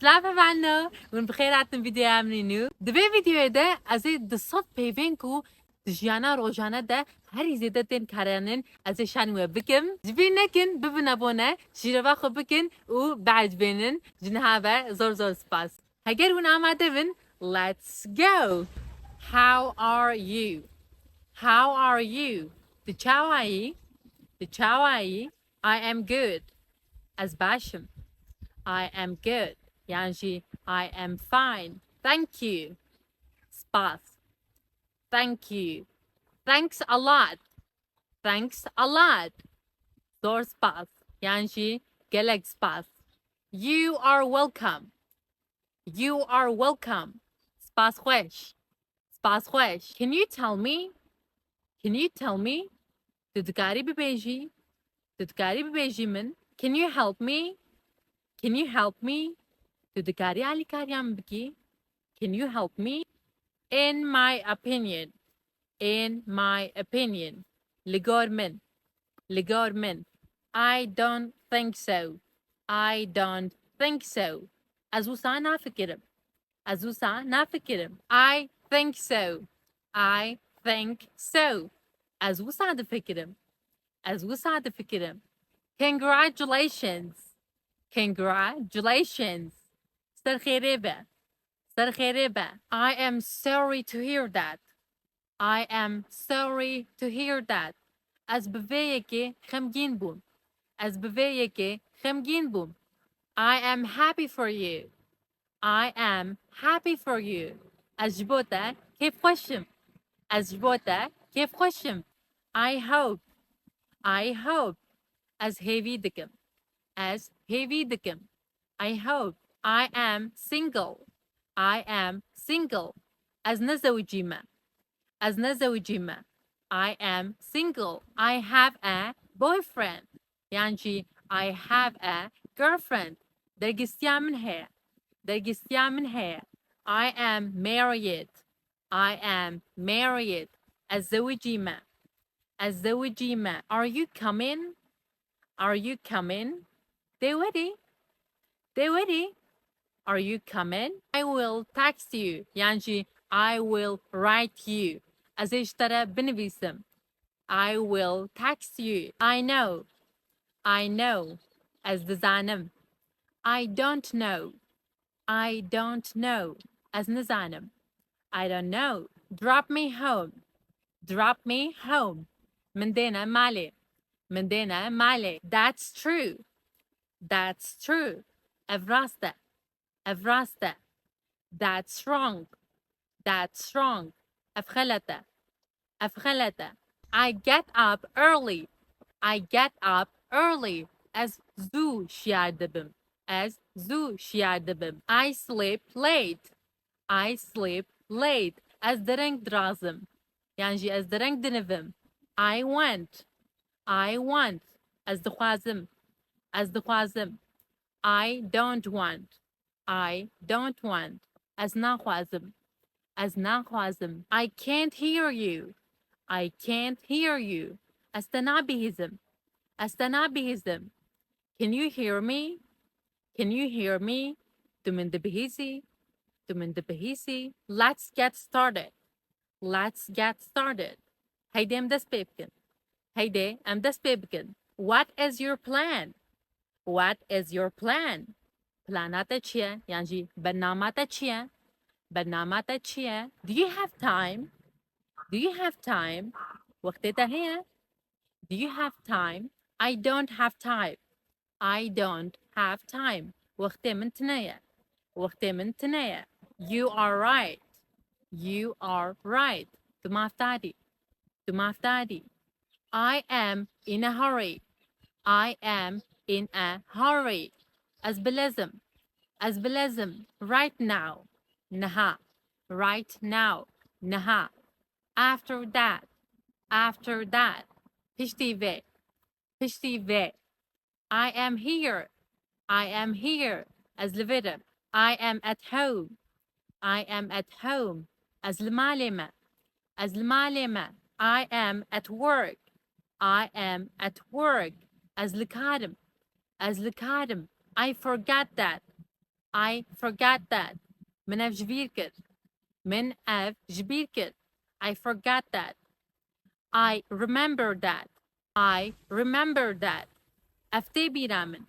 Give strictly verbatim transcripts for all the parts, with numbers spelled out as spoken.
Silav hevalno, hûn bi xêr hatin vîdeoya min nû. Di vê vîdeoyê de ez ê di sed peyvên ku di jiyana rojane de herî zêde tên karanin, ez ê şan we bikim. Ji bîr nekin, bibin abone, şîrova xwe bikin û biecibênin. Ji niha ve zor zor spas. Heger hûn amade bin, let's go! How are you? How are you? Tu çawa yî? Tu çawa yî? I am good. Ez baş im. I am good. Yan jî I am fine. Thank you. Spas. Thank you. Thanks a lot. Thanks a lot. Zor spas. Yan jî gelek spas. You are welcome. You are welcome. Spas xweş. Spas xweş. Can you tell me? Can you tell me? Tu dikarî bibêjî? Tu dikarî bibêjî min? Can you help me? Can you help me? Tu dikarî alîkariya min bikî? Can you help me? In my opinion. In my opinion. Li gor min. Li gor min. I don't think so. I don't think so. Ez wisa nafikirim. Ez wisa nafikirim. I think so. I think so. Ez wisa difikirim. Ez wisa difikirim. Congratulations. Congratulations. Ser xêrê be. Ser xêrê be. I am sorry to hear that. I am sorry to hear that. Ez bi vê yekê xemgîn bûm. Ez bi vê yekê xemgîn bûm. I am happy for you. I am happy for you. Ez ji bo te kêfxweş im. Ez ji bo te kêfxweş im. I hope. I hope. Ez hêvî dikim. Ez hêvî dikim. I hope. I am single. I am single. Ez nezewicî me. Ez nezewicî me. I am single. I have a boyfriend. Yan jî I have a girlfriend. Dergistiya min heye. Dergistiya min heye. I am married. I am married. Ez zewicî me. Ez zewicî me. Are you coming? Are you coming? Tê werî? Tê werî? Are you coming? I will text you. Yan jî I will write you. Ez ê ji te re binivîsim. I will text you. I know. I know. Ez dizanim. I don't know. I don't know. Ez nizanim. I don't know. Drop me home. Drop me home. Min dêne malê. Min dêne malê. That's true. That's true. Ev rast e. Ev rast e. That's wrong. That's wrong. Ev xelet e. Ev xelet e. I get up early. I get up early. Ez zû şiyar dibim. Ez zû şiyar dibim. I sleep late. I sleep late. Ez dereng dirazim. Yan jî ez dereng dinivim. I want. I want. Ez dixwazim. Ez dixwazim. I don't want. I don't want. Ez naxwazim. Ez naxwazim. I can't hear you. I can't hear you. Ez te nabihîzim. Ez te nabihîzim. Can you hear me? Can you hear me? Tu min dibihîzî? Tu min dibihîzî? Let's get started. Let's get started. Heydê em dest pê bikin. Heydê em dest pê bikin. What is your plan? What is your plan? Plana te çi ye? Yan jî bernama te çi ye? Bernama te çi ye? Do you have time? Do you have time? Wextê te heye? Do you have time? I don't have time. I don't have time. Wextê min tune ye. Wextê min tune ye. You are right. You are right. Tu mafdar î. Tu mafdar î. I am in a hurry. I am in a hurry. Ez bi lez im. Ez bi lez im. Right now. Niha. Right now. Niha. After that. After that. Piştî vê. Piştî vê. I am here. I am here. Ez li vir im. I am at home. I am at home. Ez li malê me. Ez li malê me. I am at work. I am at work. Ez li kar im. Ez li kar im. I forgot that. I forgot that. Min ev ji bîr kir. Min ev ji bîr kir. I forgot that. I remember that. I remember that. Ev tê bîra min.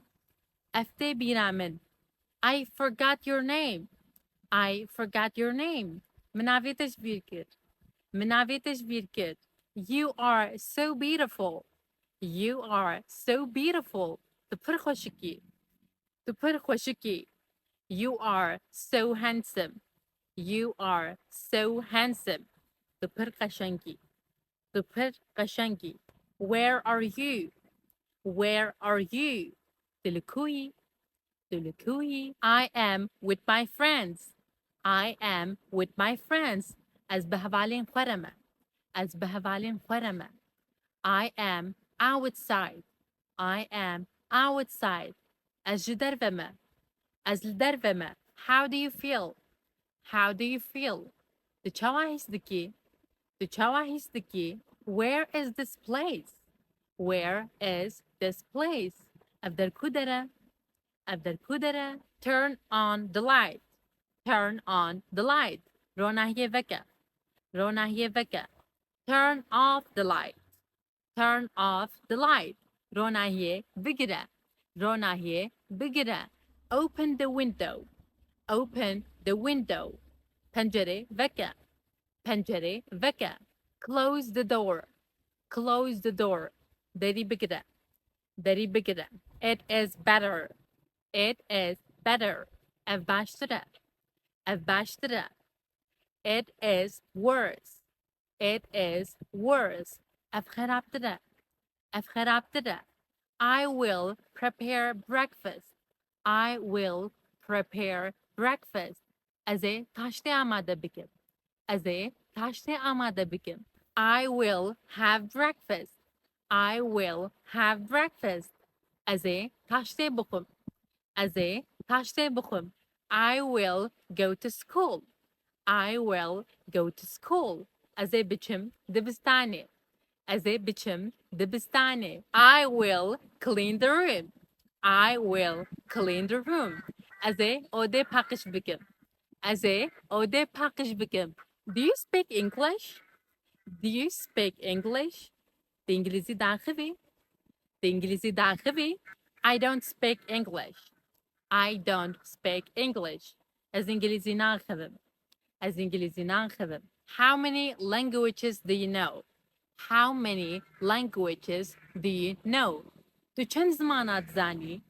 Ev tê bîra min. I forgot your name. I forgot your name. Min navê te ji bîr kir. Min navê te ji bîr kir. You are so beautiful. You are so beautiful. Tu pir xweşik î. Tu pir xweşik î. You are so handsome. You are so handsome. Tu pir qeşeng î. Tu pir qeşeng î. Where are you? Where are you? Tu li ku yî? Tu li ku yî? I am with my friends. I am with my friends. Ez bi hevalên xwe re me. Ez bi hevalên xwe re me. I am outside. I am outside. Ez ji derve me. Ez li derve me. How do you feel? How do you feel? Tu çawa hîs dikî? Tu çawa hîs dikî? Where is this place? Where is this place? Ev der ku der e? Ev der ku der e? Turn on the light. Turn on the light. Ronahiyê veke. Ronahiyê veke. Turn off the light. Turn off the light. Ronahiyê bigire. Ronahiyê bigire. Open the window. Open the window. Pencerê veke. Pencerê veke. Close the door. Close the door. Derî bigire. Derî bigire. It is better. It is better. Ev baştir e. Ev baştir e. It is worse. It is worse. Ev xerabtir e. Ev xerabtir e. I will prepare breakfast. I will prepare breakfast. Ez ê taştê amade bikim. Ez ê taştê amade bikim. I will have breakfast. I will have breakfast. Ez ê taştê bixwim. Ez ê taştê bixwim. I will go to school. I will go to school. Ez ê biçim dibistanê. Ez ê biçim dibistanê. I will clean the room. I will clean the room. Ez ê odê paqij bikim. Ez ê odê paqij bikim. Do you speak English? Do you speak English? Tu îngilîzî diaxivî? Tu îngilîzî diaxivî? I don't speak English. I don't speak English. Ez îngilîzî naxivim. Ez îngilîzî naxivim. How many languages do you know? How many languages do you know? Tu çend zimana dizanî?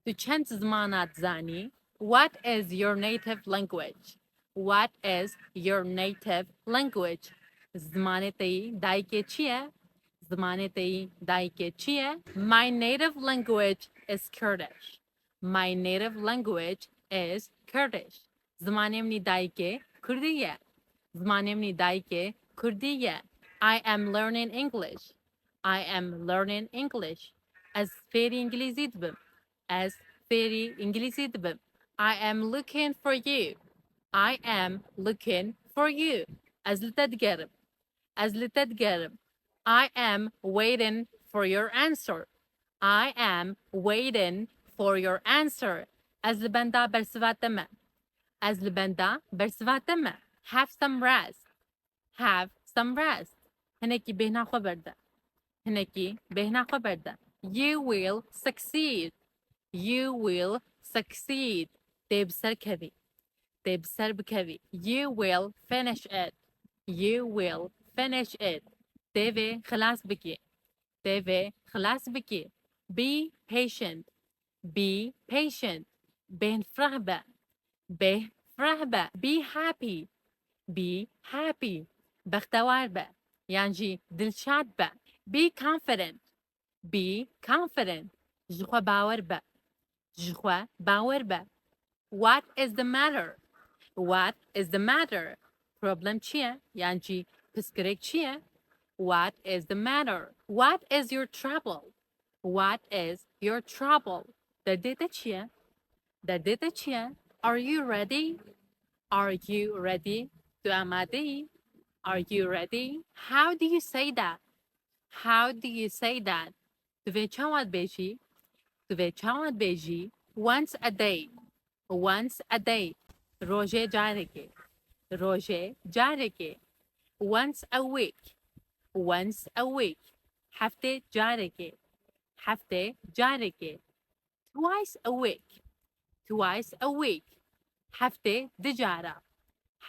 Tu çend zimana dizanî? What is your native language? What is your native language? Zimanê te yî dayikê çi ye? Zimanê te yî dayikê çi ye? My native language is Kurdish. My native language is Kurdish. Zimanê min î dayikê kurdî ye. Zimanê min î dayikê kurdî ye. I am learning English. I am learning English. Ez fêrî îngilîzî dibim. Ez fêrî îngilîzî dibim. I am looking for you. I am looking for you. Ez li te digerim. Ez li te digerim. I am waiting for your answer. I am waiting for your answer. Ez li benda bersiva te me. Ez li benda bersiva te me. Have some rest. Have some rest. Hinekî bêhna xwe berde. Hinekî bêhna xwe berde. You will succeed. You will succeed. Tê bi ser kevî. Tê bi ser bikevî. You will finish it. You will finish it. Tê vê xilas bikî. Tê vê xilas bikî. Be patient. Be patient. Bêhnfireh be. Bêhnfireh be. Be happy. Be happy. Bextewar be. Yan jî dilşad be. Be confident. Be confident. Ji xwe bawer be. Ji xwe bawer be. What is the matter? What is the matter? Problem çi ye? Yan jî pirsgirêk çi ye? What is the matter? What is your trouble? What is your trouble? Derdê te çi ye? Derdê te çi ye? Are you ready? Are you ready? Tu amade yî? Are you ready? How do you say that? How do you say that? Tu vê çawa dibêjî? Tu vê çawa dibêjî? Once a day. Once a day. Rojê carekê. Rojê carekê. Once a week. Once a week. Heftê carekê. Heftê carekê. Twice a week. Twice a week. Heftê du cara.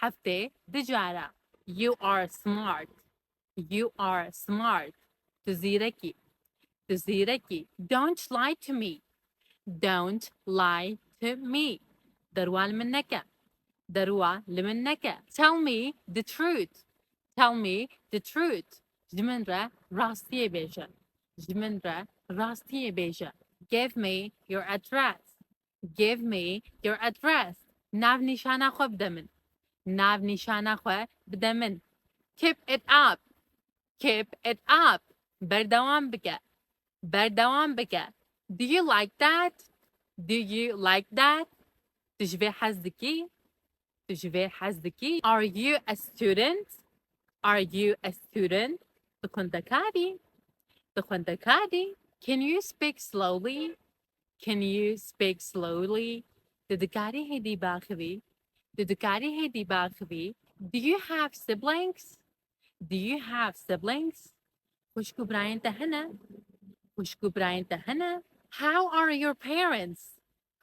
Heftê du cara. You are smart. You are smart. Tu zîrekî. Tu zîrekî. Don't lie to me. Don't lie to me. Derwa li min neke. Derwa li min neke. Tell me the truth. Tell me the truth. Ji min re rastiyê bêje. Ji min re rastiyê bêje. Give me your address. Give me your address. Nav nîşana xwe bide min. Nav nîşana xwe bide min. Keep it up. Keep it up. Berdewam bike. Berdewam bike. Do you like that? Do you like that? Tu ji vê hez dikî? Tu ji vê hez dikî? Are you a student? Are you a student? Tu xwendekarî? Tu xwendekarî? Can you speak slowly? Can you speak slowly? Tu dikarî hêdî baxivî? Tu dikarî hêdî baxivî? Do you have siblings? Do you have siblings? Xwişk û birayên te hene? Xwişk û birayên te hene? How are your parents?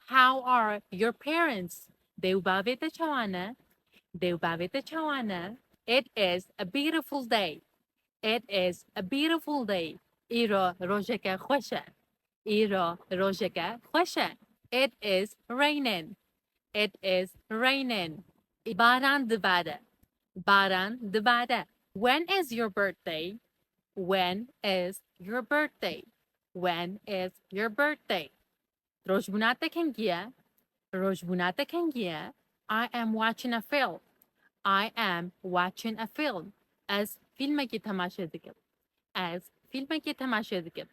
How are your parents? Dê û bavê te çawa ne? Dê û bavê te çawa ne? It is a beautiful day. It is a beautiful day. Îro rojeke xweş e. Îro rojeke xweş e. It is raining. It is raining. Baran dibare. Baran dibare. When is your birthday? When is your birthday? When is your birthday? Rojbûna te kengî ye? Rojbûna te kengî ye? I am watching a film. I am watching a film. Ez fîlmekî temaşe dikim. Ez fîlmekî temaşe dikim.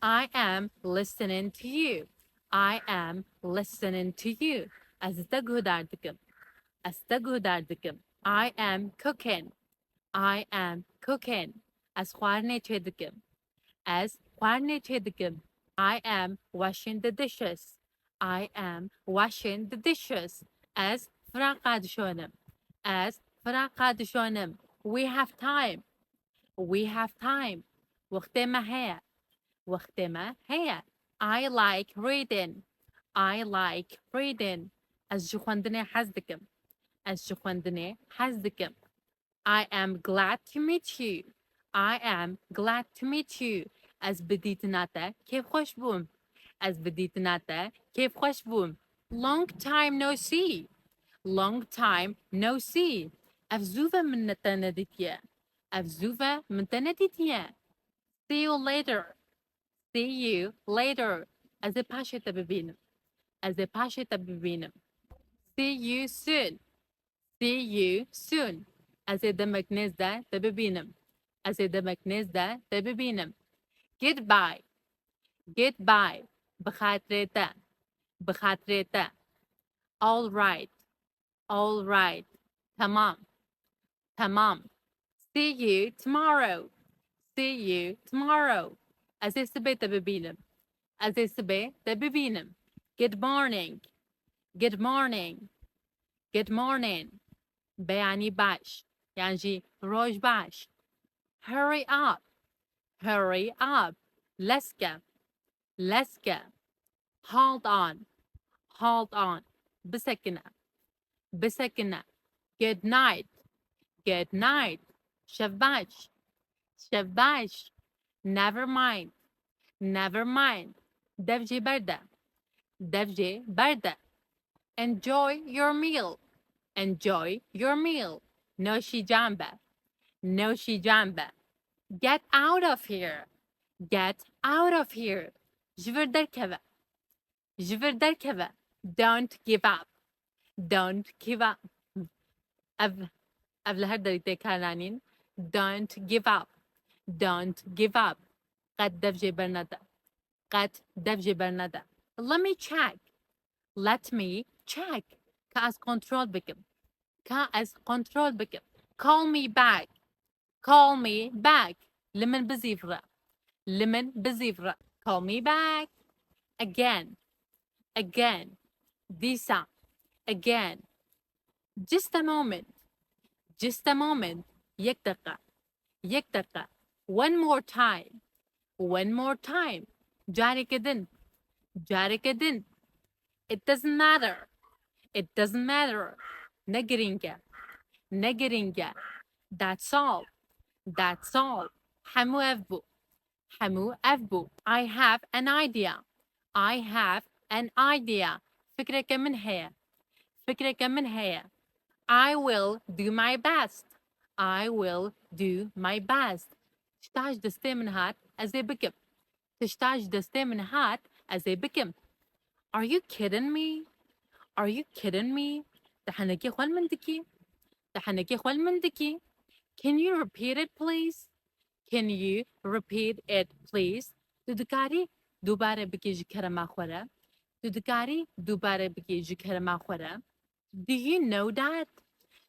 I am listening to you. I am listening to you. Ez te guhdar dikim. Ez te guhdar dikim. I am cooking. I am cooking. Ez xwarinê çêdikim. Ez xwarinê çêdikim. I am washing the dishes. I am washing the dishes. Ez firaqa dişonim. Ez firaqa dişonim. We have time. We have time. Wextê me heye. Wextê me heye. I like reading. I like reading. Ez ji xwendinê hez dikim. Ez ji xwendinê hez dikim. I am glad to meet you. I am glad to meet you. Ez bi dîtina te kêfxweş bûm. Ez bi dîtina te kêfxweş bûm. Long time no see. Long time no see. Ev zû ve min ne te nedîtiye. Ev zû ve min te nedîtiye. See you later. See you later. Ez ê paşê te bibînim. Ez ê paşê te bibînim. See you soon. See you soon. Ez ê demek nêz de te bibînim. Ez ê demek nêz de te bibînim. Goodbye. Goodbye. Bi xatirê te. Bi xatirê te. All right. All right. Tamam. Tamam. See you tomorrow. See you tomorrow. Ez ê sibê te bibînim. Ez ê sibê te bibînim. Good morning. Good morning. Good morning. Beyanî baş. Yan jî roj baş. Hurry up. Hurry up. Lez ke. Lez ke. Hold on. Hold on. Bisekine. Bisekine. Good night. Good night. Şev baş. Şev baş. Never mind. Never mind. Dev jê berde. Dev jê berde. Enjoy your meal. Enjoy your meal. Noşî can be. Noşî can be. Get out of here. Get out of here. Ji vir derkeve. Ji vir derkeve. Don't give up. Don't give up. Ev, ev li her derî tê kardanîn. Don't give up. Don't give up. Qet dev jê bernede. Qet dev jê bernede. Let me check. Let me check. Ka ez kontrol bikim. Ka ez kontrol bikim. Call me back. Call me back. Li min bizîvre. Li min bizîvre. Call me back. Again. Again. Dîsa. Again. Just a moment. Just a moment. Yek deqa. Yek deqa. One more time. One more time. Careke din. Careke din. It doesn't matter. It doesn't matter. Ne girîng e. Ne girîng e. That's all. That's all. Hemû ev bû. Hemû ev bû. I have an idea. I have an idea. Fikreke min heye. Fikreke min heye. I will do my best. I will do my best. Tişta ji destê min hat, ez ê bikim. Tişta ji destê min hat, ez ê bikim. Are you kidding me? Are you kidding me? Te henekê xwe li min dikî? Te henekê xwe li min dikî? Can you repeat it, please? Can you repeat it, please? Tu dikarî dubare bikî ji kerema xwe re? Tu dikarî dubare bikî ji kerema xwe re? Do you know that?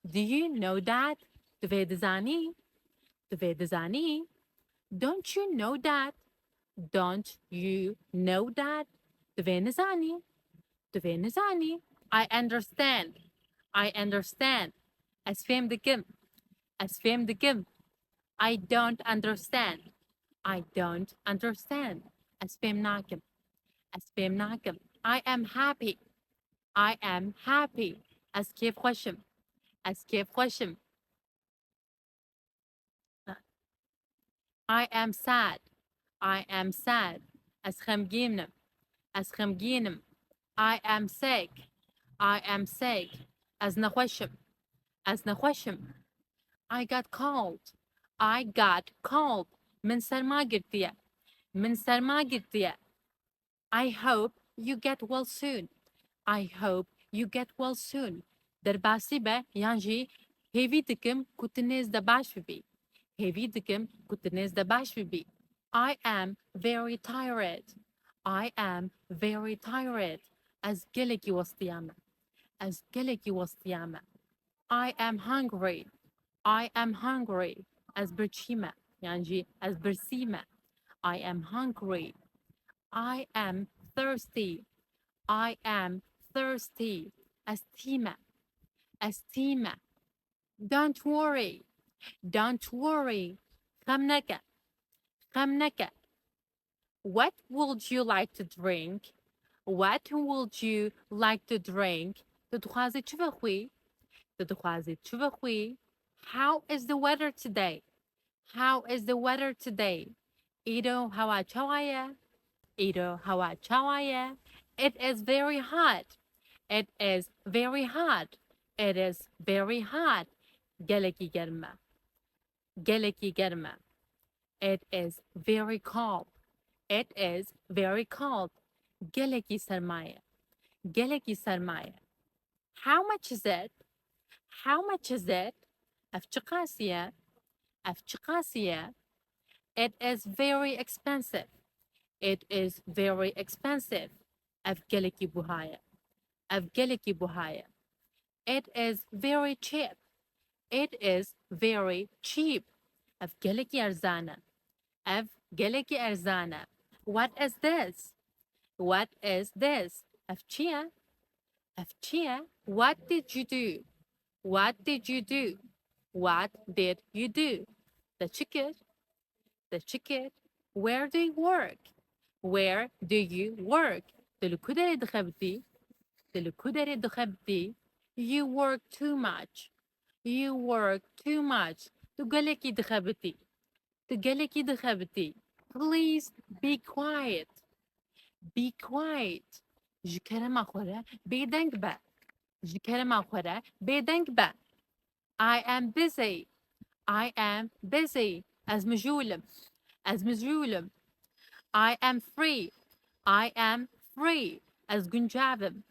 Do you know that? Tu vê dizanî? Tu vê dizanî? Don't you know that? Don't you know that? Tu vê nizanî? Tu vê nizanî? I understand. I understand. Ez fêm dikim. Ez fêm dikim. I don't understand. I don't understand. Ez fêm nakim. Ez fêm nakim. I am happy. I am happy. Ez kêfxweş im. Ez kêfxweş im. I am sad. I am sad. Ez xemgîn im. Ez xemgîn im. I am sick. I am sick. Ez nexweş im. Ez nexweş im. I got cold. I got cold. Min serma girtiye. Min serma girtiye. I hope you get well soon. I hope you get well soon. Derbasî be yan jî hêvî dikim ku tu nêz de baş bibî. Hêvî dikim ku tu nêz de baş bibî. I am very tired. I am very tired. Ez gelekî westiya me. Ez gelekî westiya me. I am hungry. I am hungry. Ez birçî me. Yan jî ez birsî me. I am hungry. I am thirsty. I am thirsty. Ez tî me. Ez tî me. Don't worry. Don't worry. Xem neke. Xem neke. What would you like to drink? What would you like to drink? Tu dixwazî çi vexwî? Tu dixwazî çi vexwî? How is the weather today? How is the weather today? Îro hewa çawa ye? Îro hewa çawa ye? It is very hot. It is very hot. It is very hot. Gelekî germ e. Gelekî germ e. It is very cold. It is very cold. Gelekî serma ye. Gelekî serma ye. How much is it? How much is it? Ev çiqasî ye? Ev çiqasî ye? It is very expensive. It is very expensive. Ev gelekî buha ye. Ev gelekî buha ye. It is very cheap. It is very cheap. Ev gelekî erzan e. Ev gelekî erzan e. What is this? What is this? Ev çi ye? Ev çi ye? What did you do? What did you do? What did you do? Te çi kir? Te çi kir? Where do you work? Where do you work? Tu li ku derê dixebitî? Tu li ku derê dixebitî? You work too much. You work too much. Tu gelekî dixebitî. Tu gelekî dixebitî. Please be quiet. Be quiet. Ji kerema xwe re bêdeng be. Ji kerema xwe re bêdeng be. I am busy. I am busy. Ez mijûl im. Ez mijûl im. I am free. I am free. Ez guncav im.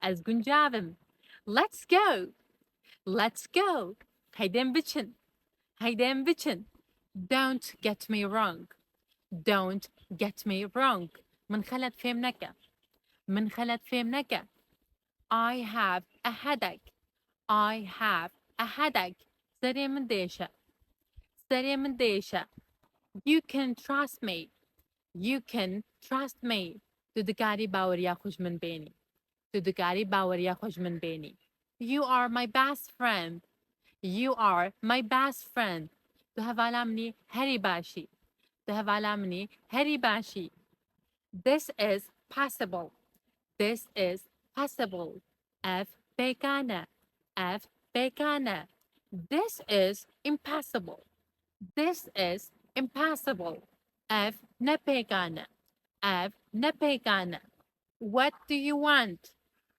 Ez guncav im. Let's go. Let's go. Heydê em biçin. Heydê em biçin. Don't get me wrong. Don't get me wrong. Min xelet fêm neke. Min xelet fêm neke. I have a headache. I have a headache. Serê min diêşe. Serê min diêşe. You can trust me. You can trust me. Tu dikarî baweriya xwe ji min bênî. Tu dikarî baweriya xwe ji min bênî. You are my best friend. You are my best friend. Tu hevala min î herî baş î. Tu hevala min î herî baş î. This is possible. This is possible. Ev pêkan e. Ev pêkan e. This is impossible. This is impossible. Ev ne pêkan e. Ev ne pêkan e. What do you want?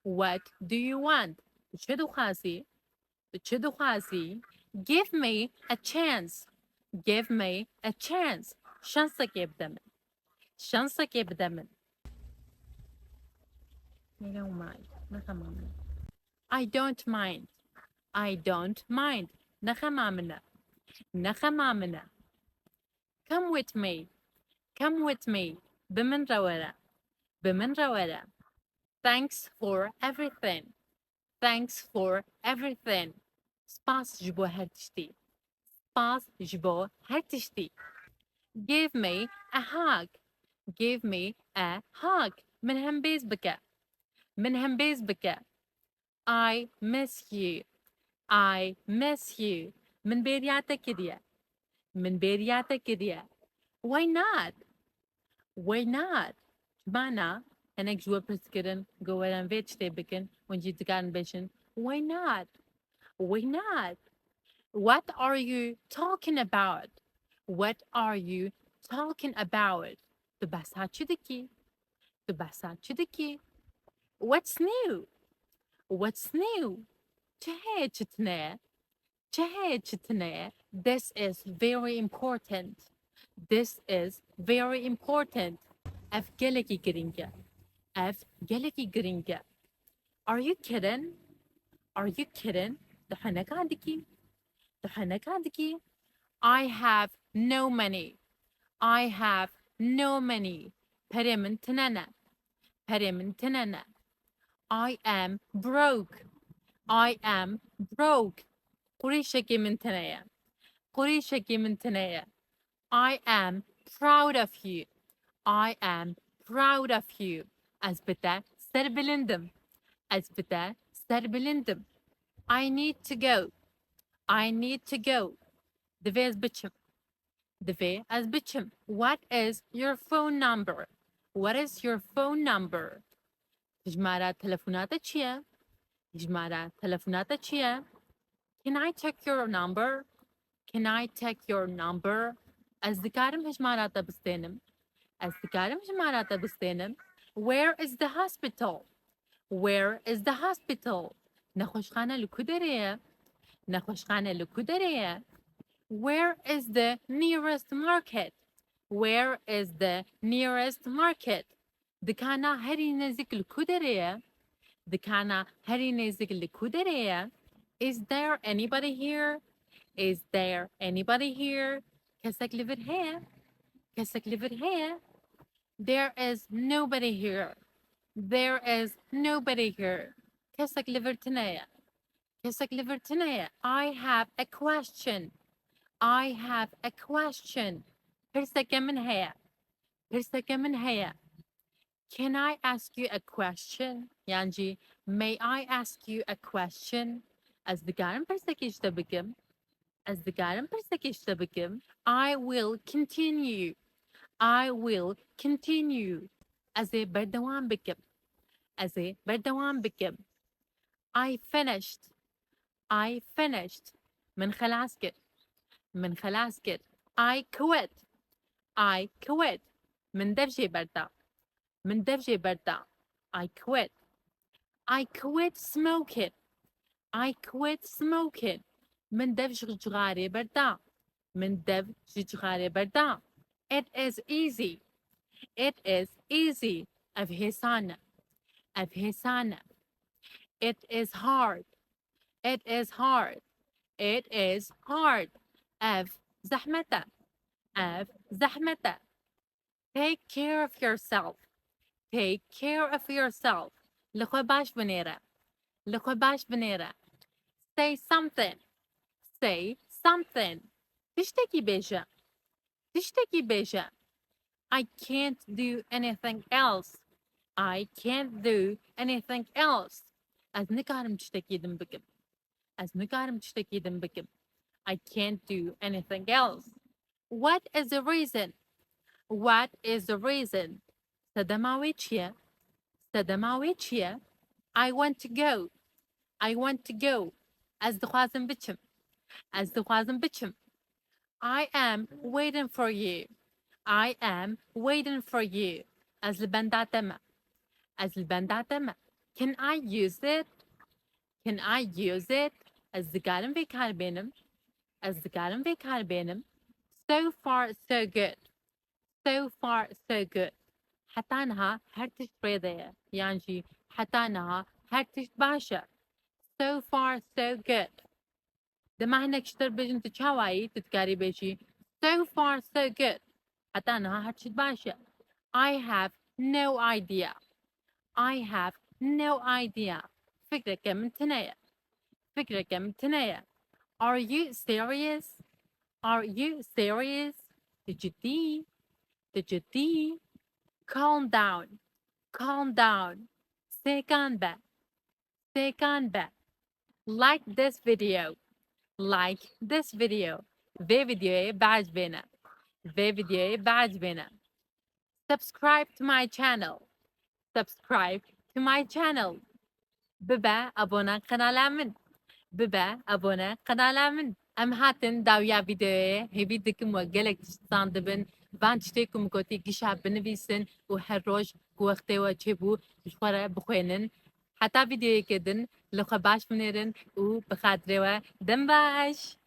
What do you want? Tu çi dixwazî? Tu çi dixwazî? Give me a chance. Give me a chance. Şansekê bide min. Şansekê bide min. Nexe mamine. Nexema min e. I don't mind. I don't mind. Nexema min e. Nexema min e. Come with me. Come with me. Bi min re were. Bi min re were. Thanks for everything. Thanks for everything. Spas ji bo her tiştî. Spas ji bo her tiştî. Give me a hug. Give me a hug. Min hembêz bike. Min hembêz bike. I miss you. I miss you. Min bêriya te kiriye. Min bêriya te kiriye. Why not? Why not? Çima na? Hinek ji we pirs kirin, ku werin vê tiştê bikin, hûn jî dikarin bêjin, why not? Why not? What are you talking about? What are you talking about? Tu behsa çi dikî? Tu behsa çi dikî? What's new? What's new? Çi heye, çi tune ye? Çi heye, çi tune ye? This is very important. This is very important. Ev gelekî girîng e. Ev gelekî girîng e. Are you kidding? Are you kidding? Tu heneka dikî? Tu heneka dikî? I have no money. I have no money. Perê min tune ne. Perê min tune ne. I am broke. I am broke. Qurîşekê min tune ye. Qurîşekê min tune ye. I am proud of you. I am proud of you. Ez bi te serbilind im. Ez bi te serbilind im. I need to go. I need to go. Divê ez biçim. Divê ez biçim. What is your phone number? What is your phone number? Hijmara telefona te çi ye? Hijmara telefona te çi ye? Can I take your number? Can I take your number? Ez dikarim hijmara te bistênim? Ez dikarim hijmara te bistênim? Where is the hospital? Where is the hospital? Nexweşxane li ku derê ye? Nexweşxane li ku derê ye? Where is the nearest market? Where is the nearest market? Dikana herî nêzik li ku derê ye? Dikana herî nêzik li ku derê ye? Is there anybody here? Is there anybody here? Kesek li vir heye? Kesek li vir heye? There is nobody here. There is nobody here. Kesek li vir tune ye. Kesek li vir tune ye. I have a question. I have a question. Pirseke min heye. Pirseke min heye. Can I ask you a question? Yan jî, may I ask you a question? Ez dikarim pirsekê ji te bikim? Ez dikarim pirsekê ji te bikim? I will continue. I will continue. Ez ê berdewam bikim. Ez ê berdewam bikim. I finished. I finished. Min xelas kir. Min xelas kir. I quit. I quit. Min dev jê berda. Min dev jê berda. I quit. I quit smoking. I quit smoking. Min dev ji cixarê berda. Min dev ji cixarê berda. It is easy. It is easy. Ev hêsan e. Ev hêsan e. It is hard. It is hard. It is hard. Ev zehmet e. Ev zehmet e. Take care of yourself. Take care of yourself. Li xwe baş binêre. Li xwe baş binêre. Say something. Say something. Tiştekî bêje. Tiştekî bêje. I can't do anything else. I can't do anything else. Ez nikarim tiştekî din bikim. Ez nikarim tiştekî din bikim. I can't do anything else. What is the reason? What is the reason? Sedema wê çi ye? Sedema wê çi ye? I want to go. I want to go. Ez dixwazim biçim. Ez dixwazim biçim. I am waiting for you. I am waiting for you. Ez li benda te me. Ez li benda te me. Can I use it? Can I use it? Ez dikarim vê kar bênim? Ez dikarim vê kar bênim? So far, so good. So far, so good. Heta niha her tişt rê de ye. Yan jî heta niha her tişt baş e. So far, so good. Dema hinek ji te bêjin tu çawa yî, tu dikarî bêjî, "So far, so good." Heta niha her tişt baş e. I have no idea. I have no idea. Fikreke min tune ye. Fikreke min tune ye. Are you serious? Are you serious? Tu cidî? Tu cidî? Calm down. Calm down. Sêkan be. Sêkan be. Like this video. Like this video. Vê videoyê biecibêne. Vê videoyê biecibêne. Subscribe to my channel. Subscribe to my channel. Bibe abone qenala min. Bibe abone qenala min. Em hatin dawiya videoyê, hêvî dikim we gelek tişt zandibin. Van tiştê ku min gotî gişa binivîsin û her roj ku wextê we çêbû ji xwe re bixwênin. Heta videoyeke din li xwe baş binêrin û bi xatirê we dem baş.